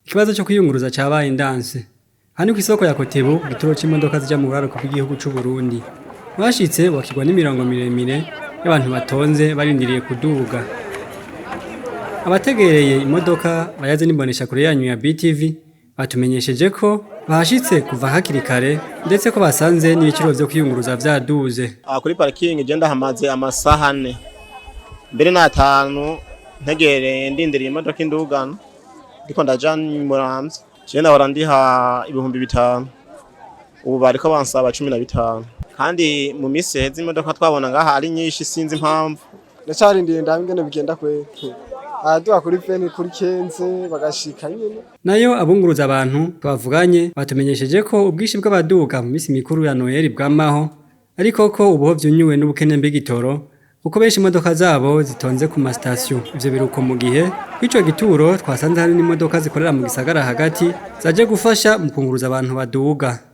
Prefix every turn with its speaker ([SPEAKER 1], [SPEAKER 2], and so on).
[SPEAKER 1] Ikibazo cyo kwiyunguruza cabaye ndanse. Hano kw'isoko ya Kotebu, igituro c'imodoka zija mu buraruko bw'igihugu c'u Burundi. Washitse wakirwa n'imirongo miremire y'abantu batonze barindiriye kuduga. Abategereye imodoka bayaze n'imbonesha kure yanyu ya BTV batumenyesheje ko bahashitse kuva hakiri kare, ndetse ko basanze n'ibiciro vyo kwiyunguruza vyaduze.
[SPEAKER 2] Aha kuri parikingi je ndahamaze amasaha 4 mbere n'atanu ntegereye, ndindiriye imodoka indugana, ndiko ndaja Muramvya. Je nahora ndiha 5000, ubu bariko bansaba 15, kandi mu misi iheze imodoka twabona ngaha ari nyinshi, sinzi impamvu.
[SPEAKER 3] Ndacarindiriye ndabe ingene bigenda kweri. Araduha kuri 20, kuri 15 bagashika nyene.
[SPEAKER 1] Nayo abunguruza abantu twavuganye batumenyesheje ko ubwinshi bw'abaduga mu misi mikuru ya Noheli bwamaho, ariko ko ubuho vyunyuwe n'ubukene bw'igitoro, kuko benshi imodoka zabo zitonze ku masitasiyo. Ivyo biruko mu gihe kw'ico gituro twasanze hari n'imodoka zikorera mu gisagara hagati zaje gufasha mu kunguruza abantu baduga.